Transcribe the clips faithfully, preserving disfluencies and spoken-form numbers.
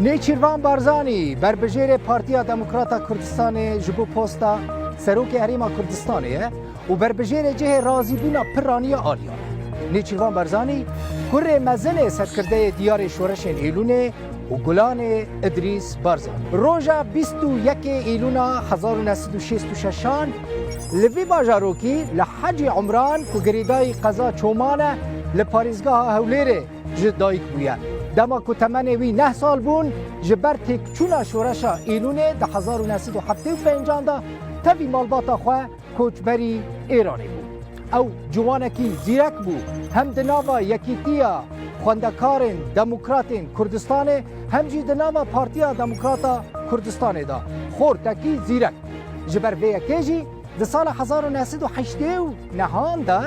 Nêçîrvan Barzanî, berbijêrê Partiya Demokrata Kurdistanê ji bo posta Serokê Herêma Kurdistanê ye û berbijêrê cihê razîbûna piraniya aliyan e. Nêçîrvan Barzanî, kurê mezin ê serkirdeyê diyarê şoreşên Êlûnê û Gulanê Idrîs Barzanî. Roja bîst û yekê Êlûna hezar û neh sed û şêst û şeşan li vî bajarokî li Hecî Umran ku girêdayî qeza Çoman e, li parêzgeha Hewlêrê ji dayik bûye. Dema ku temenê wî neh sal bûn, ji ber têkçûna şoreşa Êlûnê di hezar û neh sed û heftê û pêncan de tevî malbata xwe koçberî Êranê bû. Ew ciwanekî zîrek bû, hem di nava Yekîtiya Xwendekarên Demokratên Kurdistanê, hem jî di nava Partiya Demokrata Kurdistanê de xortekî zîrek bû. Ji ber vê yekê jî di sala hezar û neh sed û heştê û nehan de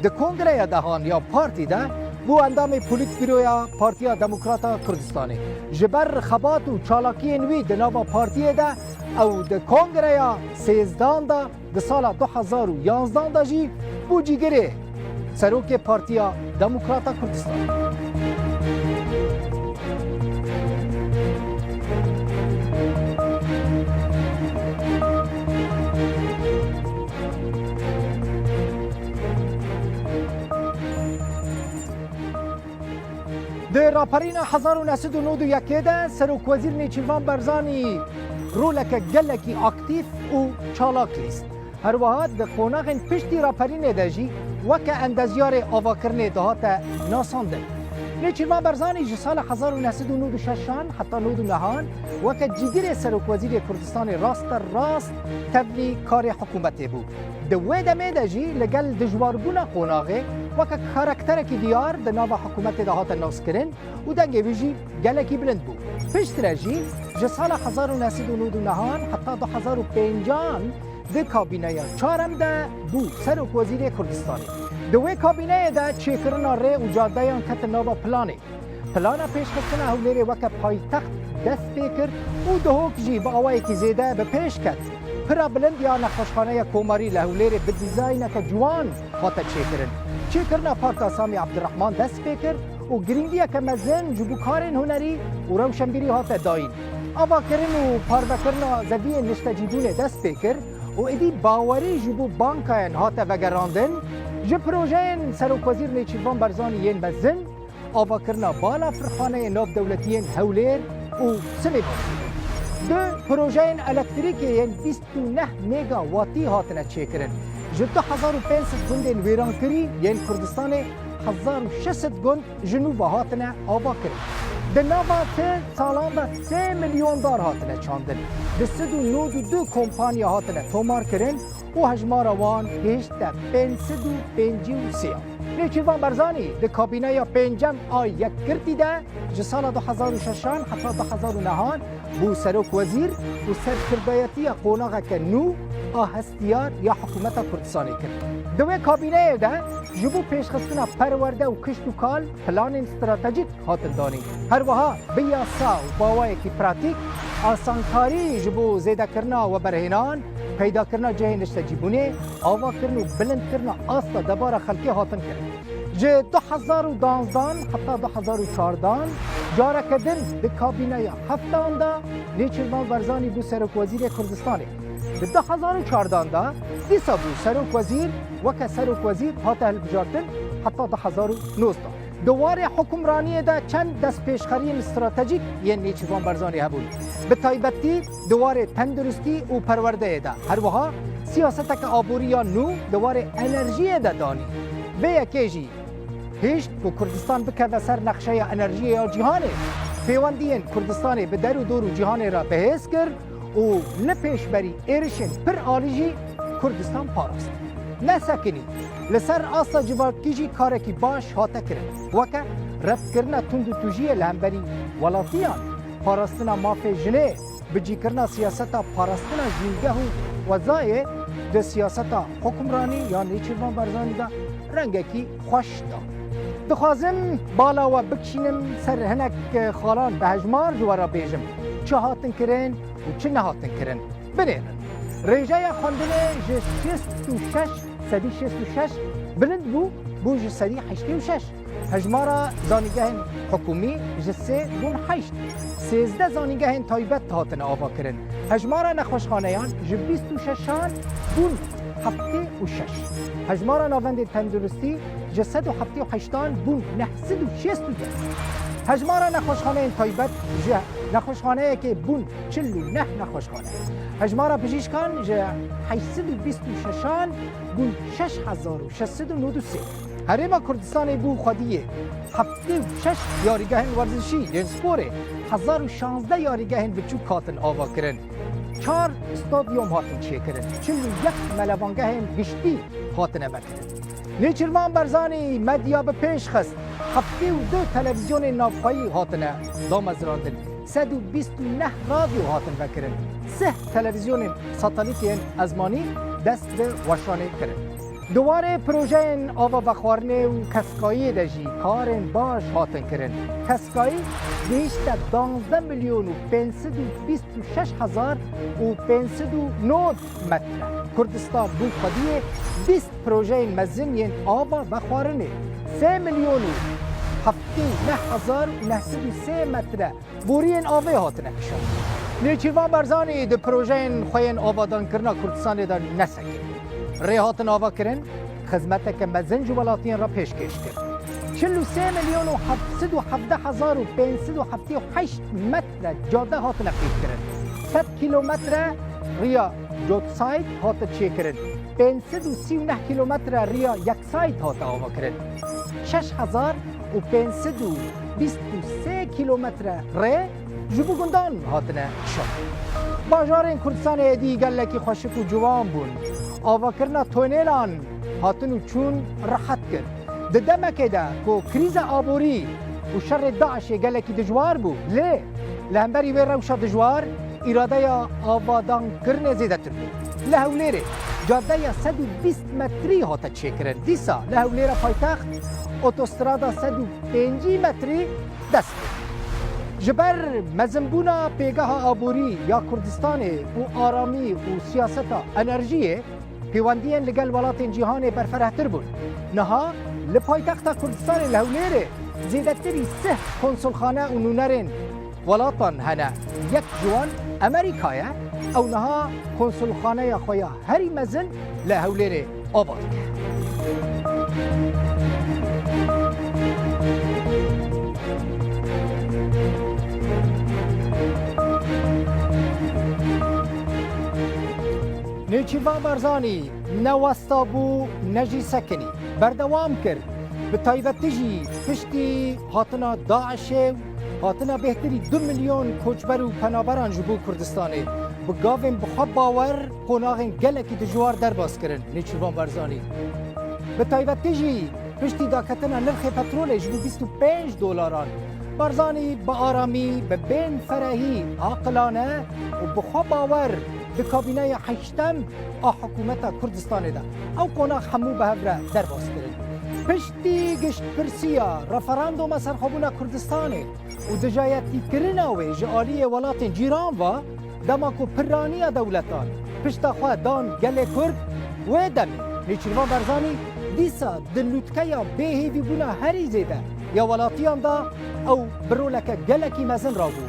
di kongreya dehan ya partî de bû endamê polîtbîroya Partiya Demokrata Kurdistanê. Ji ber xebat û çalakiyên wî di nava partiyê de ew di kongreya sêzdan de, di sala du hezar û yanzdan de jî bû cîgirê serokê Partiya Demokrata Kurdistanê. Di raperîna hezar û neh sed û nod û yekê de Serokwezîr Nêçîrvan Barzanî roleke gelekî aktîf û çalak lîst. Her wiha di qonaxên piştî raperînê de jî weke endezyarê avakirinê dihate nasandin. Nêçîrvan Barzanî ji sala hezar û neh sed û nod û şeşan heta nod û nehan weke cîgirê Serokwezîrê Kurdistanê raste rast tevlî karê hikûmetê bû. Di wê demê de jî li gel dijwarbûna qonaxê weke karakterekî diyar di nava hikûmetê de hate naskirin û dengê wî jî gelekî bilind bû. Piştre jî ji sala hezar û neh sed û nod û nehan heta du hezar û pêncan di kabîneya çarem de bû Serokwezîrê Kurdistanê. Di wê kabîneyê de çêkirina rê û cadeyan ketin nava planê. Plana pêşxistina Hewlêrê weke paytext dest pê kir û Duhok jî bi awayekî zêde bi pêş ket. Pira bilind ya nexweşxaneya Komarî li Hewlêrê bi dîzayneke ciwan hate çêkirin. Çêkirina Parka Samî Ebdurehman dest pê kir û girîngiyeke mezin ji bo karên hunerî û rewşenbîrî hate dayîn. Avakirin û parvekirina zeviyên niştecîbûnê dest pê kir û êdî bawerî ji bo bankayan hate vegerandin. Ji projeyên Serokwezîr Nêçîrvan Barzanî yên mezin, avakirina bala firxaneyên navdewletî yên Hewlêr û Silêmaniyê bû. Du projeyên elektrîkê yên bîst û neh megawatî hatine çêkirin. Ji du hezar û pênc sed gundên wêrankirî yên Kurdistanê hezar û şeş sed gund ji nû ve hatine avakirin. Di nava ti salan de sê milyon dar hatine çandin. Du sed û nod û du kompanya hatine tomarkirin û hejmara wan gihişte pênc sed û pêncî û sê. Nêçîrvan Barzanî di kabîneya pêncem a yekgirtî de ji sala du hezar û şeşan heta du hezar û nehan bû serokwezîr û serkirdayetiya qonaxeke nû a hestiyar ya hikûmeta Kurdistanê kir. Di wê kabîneyê de ji bo pêşxistina perwerde û kişt û kal planên stratejîk hatin danîn. Her wiha bi yasa û bi awayekî pratîk asankarî ji bo zêdekirina weberhênan, peydakirina cihê niştecîbûnê, avakirin û bilindkirina asta debara xelkê hatin kirin. Ji du hezar û danzdan heta du hezar û çardan careke din di kabîneya heftan de Nêçîrvan Barzanî bû serokwezîrê Kurdistanê. Di du hezar û çardan de dîsa bû serokwezîr, weke serokwezîr hate hilbijartin heta du hezar û nozdan. Di warê hukimraniyê de çend destpêşxeriyên stratejîk yên Nêçîrvan Barzanî hebûn. Bi taybetî di warê tenduristî û perwerdeyê de. Her wiha siyaseteke aborî ya nû di warê enerjiyê de danî. Vê yekê jî hişt ku Kurdistan bikeve ser nexşeya enerjiyê ya cîhanê, pêwendiyên Kurdistanê bi der û dor û cîhanê re bihêz kir û li pêşberî êrişên pir alî jî Kurdistan parast. Nesekinî, li ser asta civakî jî karekî baş hate kirin, weke redkirina tundûtûjiyê li hemberî welatiyan, parastina mafê jinê, bicîkirina siyaseta parastina jîngeh û xwezayê di siyaseta hukimranî ya Nêçîrvan Barzanî de rengekî xweş da. Dixwazim bala we bikişînim ser hinek xalan bi hejmar ji we re bêjim, çi hatin kirin û çi nehatin kirin. Binêrin. Rêjeya xwendinê ji şêst û şeş sedî şêst û şeş Bilind bû, bû ji sedî heştê û şeş. Hejmara zanîngehên hikûmî ji sê bûn heşt. Sêzdeh zanîngehên taybet hatine avakirin. Hejmara nexweşxaneyan ji bîst û şeşan bûn heftê û şeş. Hejmara navendên tenduristî ji sed û heftê û heştan bûn neh sed û şêst û du. Hejmara nexweşxaneyên taybet ji nexweşxaneyekê bûn çil û neh nexweşxane. Hejmara pijîşkan ji heşt sed û bîst û şeşan bûn şeş hezar û şeş sed û nod û sê. Herêma Kurdistanê bû xwediyê heftê û şeş yarîgehên werzişî yên sporê, hezar û şazdeh yarîgehên biçûk hatin avakirin. Çar stadyum hatin çêkirin, çil û yek melevangehên giştî hatine vekirin. Nêçîrvan Barzanî medya bi pêş xist, heftê û du televîzyonên navxweyî hatine damezrandin, sed û bîst û neh radyo hatin vekirin, sih televîzyonên satelîtê yên ezmanî dest bi weşanê kirin. Di warê projeyên ava vexwarinê û keskayiyê de jî karên baş hatin kirin. Keskayî gihişte danzdeh milyon û pênc sed û bîst û şeş hezar û pênc sed û nod metre. Kurdistan bû xwediyê bîst projeyên mezin yên ava vexwarinê. Sê milyon û heftê û neh hezar û neh sed û sê metre boriyên avê hatine kişandin. Nêçîrvan Barzanî di projeyên xwe yên avadankirina Kurdistanê de nesekiniye. Rê hatin avakirin, xizmeteke mezin ji welatiyên re pêşkêş kir. Çil û sê milyon û heft sed û hevdeh hezar û pênc sed û heftê û heşt metre cade hatine qîrkirin. Sed kîlometre riya cotsayt hate çêkirin. Pênc sed û sî û neh kîlometre riya yek sayt hate avakirin. Şeş hezar û pênc sed û bîst û sê kîlometre rê ji bo gundan hatine kişandin. Bajarên Kurdistanê êdî gelekî xweşik û ciwan bûn. Avakirina tunêlan hatin û çûn rehet kir. Di demekê de ku krîza aborî û şerê DAIŞê gelekî dijwar bû, lê li hemberî wê rewşa dijwar, îradeya avadankirinê zêdetir bû. Li Hewlêrê cadeya sed û bîst metrî hate çêkirin. Dîsa li Hewlêra paytext otostrada sed û pêncî metrî dest pê kir. Ji ber mezinbûna pêgeha aborî ya Kurdistanê û aramî û siyaseta enerjiyê, pêwendiyên li gel welatên cîhanê berferehtir bûn. Niha li paytexta Kurdistanê li Hewlêrê zêdetirî sih konsulxane û nûnerên welatan hene. Yek ji wan Amerîka ye. Ew niha konsulxaneya xwe ya herî mezin li Hewlêrê ava dike. Nêçîrvan Barzanî ne westa bû, ne jî sekinî. Berdewam kir. Bi taybetî jî piştî hatina DAIŞê û hatina bêhtirî du milyon koçber û penaberan ji bo Kurdistanê, bi gavên bi xwe bawer qonaxên gelekî dijwar derbas kirin Nêçîrvan Barzanî. Bi taybetî jî piştî daketina nirxê petrolê ji bo bîst û pênc dolaran, Barzanî bi aramî, bi bên ferehî, aqilane û bi xwe bawer di kabîneya heştem a hikûmeta Kurdistanê de ew qonax hemû bi hev re derbas kirin. Piştî giştpirsiya referanduma serxwebûna Kurdistanê û dijayetîkirina wê ji aliyê welatên cîran ve, dema ku piraniya dewletan pişta xwe dan gelê Kurd, wê demê Nêçîrvan Barzanî dîsa di lûtkeya bêhêvîbûna herî zêde ya welatiyan de ew bi roleke gelekî mezin rabû.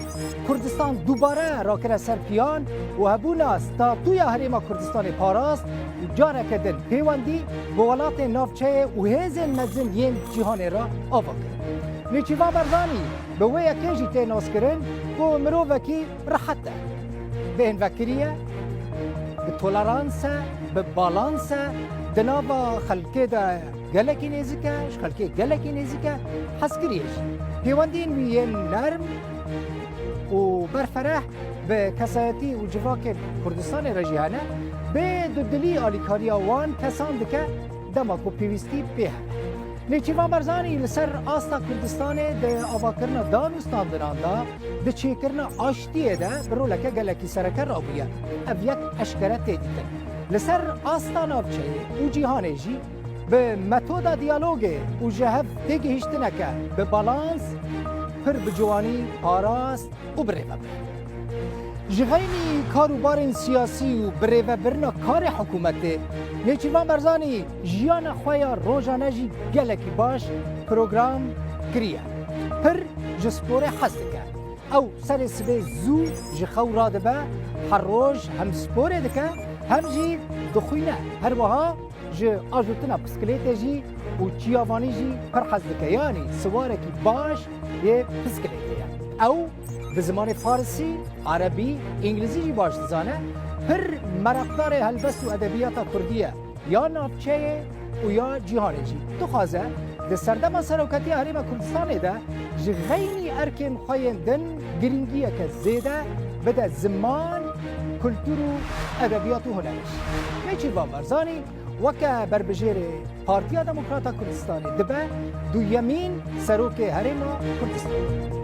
Kurdistan dubare rakire ser piyan û hebûna statûya Herêma Kurdistanê parast û careke din pêwendî bi welatên navçeyê û hêzên mezin yên cîhanê re ava kir. Nêçîrvan Barzanî bi wê yekê jî tê naskirin ku mirovekî rehet e. Bêhnvekirî ye, bi tolerans e, bi balans e, di nava xelkê de gelekî nêzik e, ji xelkê gelekî nêzik e, hezkirî ye jî. Pêwendiyên wî yên nerm û berfereh bi kesayetî û civakên Kurdistanê re jî hene, bê dudilî alîkariya wan kesan dike dema ku pêwîstî pê hebe. Nêçîrvan Barzanî li ser asta Kurdistanê di avakirina danûstandinan de, di çêkirina aştiyê de bi roleke gelekî sereke rabûye. Ev yek eşkere tê dîtin. Li ser asta navçeyê û cîhanê jî bi metoda diyalogê û ji hev têgihiştineke bi balans pir bi ciwanî parast û bi rê ve bû. Ji xeynî kar û barên siyasî û birêvebirina karê hikûmetê, Nêçîrvan Barzanî jiyana xwe ya rojane jî gelekî baş program kiriye. Pir ji sporê hez dike. Ew serê sibê zû ji xew radibe, her roj hem sporê dike, hem jî dixwîne. Her wiha ji ajotina piskilêtê jî û çiyavanî jî pir hez dike. Yanî siwarekî baş yê piskilêtê ye. Ew bi zimanê farisî, erebî, îngilîzî jî baş dizane. Pir meraqdarê helbest û edebiyata kurdî ye, ya navçeyê û ya cîhanê jî. Dixwaze di serdema seroketiya Herêma Kurdistanê de ji xeynî erkên xwe yên din girîngiyeke zêde bide ziman, kultur û edebiyat û hunerê jî. Nêçîrvan Barzanî weke berbijêrê Partiya Demokrata Kurdistanê dibe duyemîn serokê Herêma Kurdistanê.